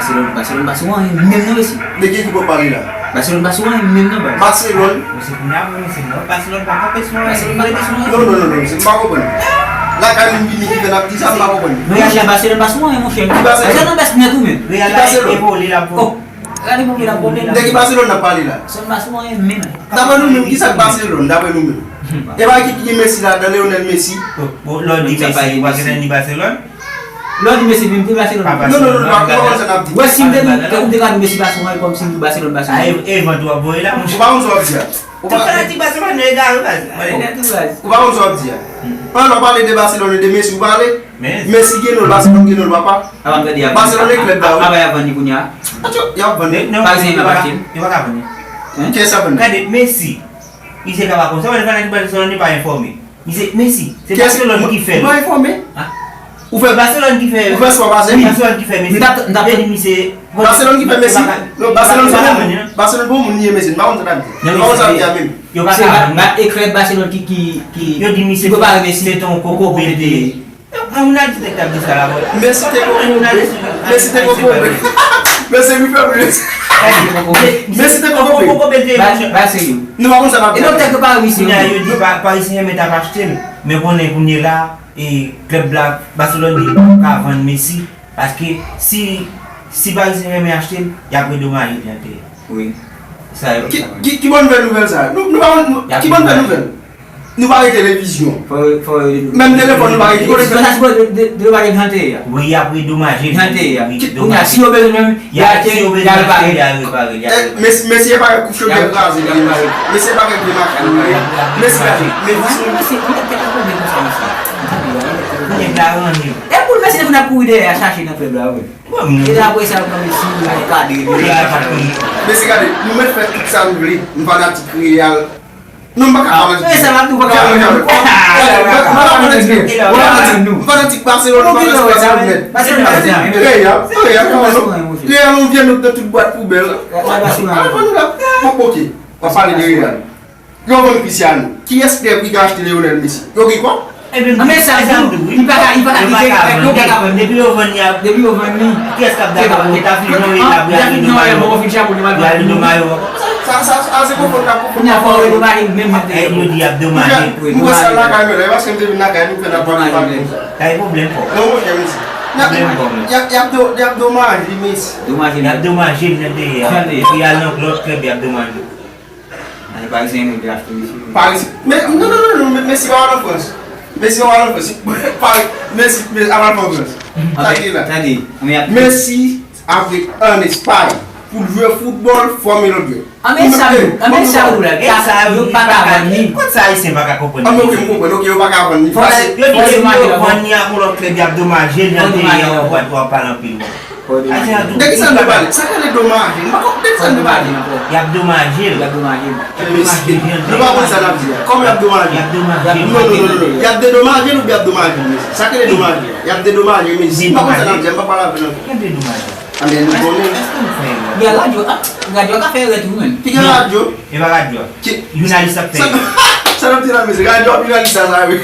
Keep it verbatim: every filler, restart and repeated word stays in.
Barcelone, Barcelone pa sou anyen menm non, mesye. De ki ekip w ap pale la? Barcelone pa sou anyen menm non, baz. Barcelone. Mesye, kounye a pou mesye non, Barcelone pa kanpe sou anyen. Barcelone pa sou anyen. Non, non, non, non, mesye, m pa konprann. Lakay moun vini ki fè n ap di sa, m pa konprann. Real la, Barcelone pa sou anyen, monchè. Ki Barcelone? Barcelone bèst nèt ou menm. Real la, e vole la pou. Oh, gade pou ki la pwoblèm la. De ki Barcelone n ap pale la? Barcelone pa sou anyen menm. Daprè nou menm, ki sa k Barcelone, daprè nou menm? E pa ekip ki gen Messi ladan, Lionel Messi. Bon, bon, lè w di Messi, ou pa gentan di Barcelone? Lè w di Messi vin pou Barcelone. Non, non, non, non, pa kòmanse n ap di. Wè, si m te di, ou te ka di Messi pa sou anyen, kòmsi m di Barcelone pa sou anyen. E, e vant w ap voye la, monchè. Ou pa konn sa w ap di a. Tout fanatik Barcelone yo egare, baz. Ou pa konn sa w ap di a. An, lè w pale de Barcelone e de Messi, ou pale. Messi gen non l, Barcelone gen non l, papa. Barcelone e klèb la, wi. Aba y ap vann li kounye a. Atyo, y ap vann li. Parisyen yo pa achte l. Yo pa ka vann li. Kiyès ap vann li? Gade, Messi. Misye ka pa konn sa, wè, fanatik Barcelone pa enfòme. Misye, Messi, se Barcelone ki fè l. Ou pa enfòme? Ou fè Barcelone ki fè. Ou fè swa pase? Wi, Barcelone ki fè Messi. M t ap, m t ap. Yo di misye. Barcelone ki fè Messi? Non, Barcelone se bon moun. Barcelone bon moun, li ye Messi. M pa konn sa n ap di. M pa konn sa n ap di a menm. Yo pa ka vann li. Se ba, ba, e klèb Barcelone ki, ki, ki, yo di misye ki prepare Messi se ton koko bèl te ye. An, moun al di nèg k ap di sa la, bon. Messi te koko bèl. Messi te koko bèl. Messi li fè Messi. Messi te koko bèl. Ba, ba se yo. Nou pa konn sa n ap di. E donk, tèt yo pa Messi. Kounye a, yo di Pa-, Paris Saint-Germain t ap achte l. Men konnen kounye la, e klèb la, Barcelone di yo pa ka vann Messi, paske si, si Paris Saint-Germain achte l, y ap redomaje li antre. Wi. Sa yo. Ki, ki, ki bòn nouvèl nouvèl sa? Nou, nou pa konn, nou, ki bòn nouvèl nouvèl? Nou pa gen televizyon. Fò, fò, menm telefòn nou pa gen. Ki kote fè sa? Dedomaje li antre a. Wi, y ap redomaje li antre a. Kounye a, si yo bezwen menm, y a, si yo bezwen achte, y a repare, y a repare. Messi, Messi e pa kouch yo byen kraze. Messi e pa gen machin. Messi gade. Messi. Messi, kounye a, tèt ap tonbe konsa, Messi. Nèg la ranni. E pou Messi, depi n ap kouri dèyè a chache nan klèb la, wi. E apre sa, yo pran Messi, yo gade. Messi gade, nou mèt fè tout sa nou vle. Nou fanatik Real. Non, m pa ka fanatik. Sa m ap di w, pa ka fanatik. M fanatik Barcelone, m fanatik Barcelone nèt. Real, Real, Real, nou vye nou nan tout bwat poubèl. Bon, ok. W ap pale de Real. Yo vann Cristiano. Kiyès klèb ki ka achte Lionel Messi? Yo gen kòb? Ebyen, men sa m di w, li pa ka, li pa ka kite, yo pa ka vann li. Depi yo vann li a, depi yo vann li, kiyès k ap dakò? Li ta fin jan l ye la pou y al redomaje. Pou y al redomaje. Sa, sa, sa, se konfonn n ap konfonn. Kounye a fò yo redomaje l menm. Yo di y ap domaje l. M wè sa lakay mwen la, e paske m te vin lakay nou, fè n ap pale, pale konsa. Sa e pwoblèm fò. Non, monchè, Messi. Y ap, y ap, y ap do-, y ap domaje Messi. Y ap domaje l nan dèyè. Epi y al nan lòt klèb, y ap domaje l. Ay, Parisyen yo te achte Messi. Paris. Men, non, non, non, non, men, Messi pa al an Frans. Messi pa al an Frans. Paris, Messi, Messi pa al an Frans. Sa ki la? Tande, tande. Messi ap ret an Espay pou l jwe foutbòl, fòme lòt jwè. An men sa yo, an men sa yo la, yo pa ka vann li. Kot sa Ayisyen pa ka konprann? An men ok, m konprann, ok, yo pa ka vann li. Yo di depi yo vann li a pou lòt klèb, y ap domaje l nan peyi an, w ap pale anpil. De kisa n ap pale? Sa k rele domaje? M pa konprann de kisa n ap pale. Y ap domaje l. Y ap domaje l. Nou pa konn sa n ap di a. Kòman y ap domaje l? Y ap domaje l. Non, non, non, non, non. Y ap dedomaje l oubyen y ap domaje l, mesye? Sa k rele domaje a? Y ap dedomaje, mesye. M pa konn sa n ap di a, m pa pale avè l ankò. Ki dedomaje? Anben, nou konnen. Èske nou fè erè? Gen radyo, ah, radyo ka fè erè tou, menm. Ki gen radyo? E pa radyo. Jounalis ap fè erè. Sa n ap di la, mesye? Radyo ap jounalis sa, sa, wi.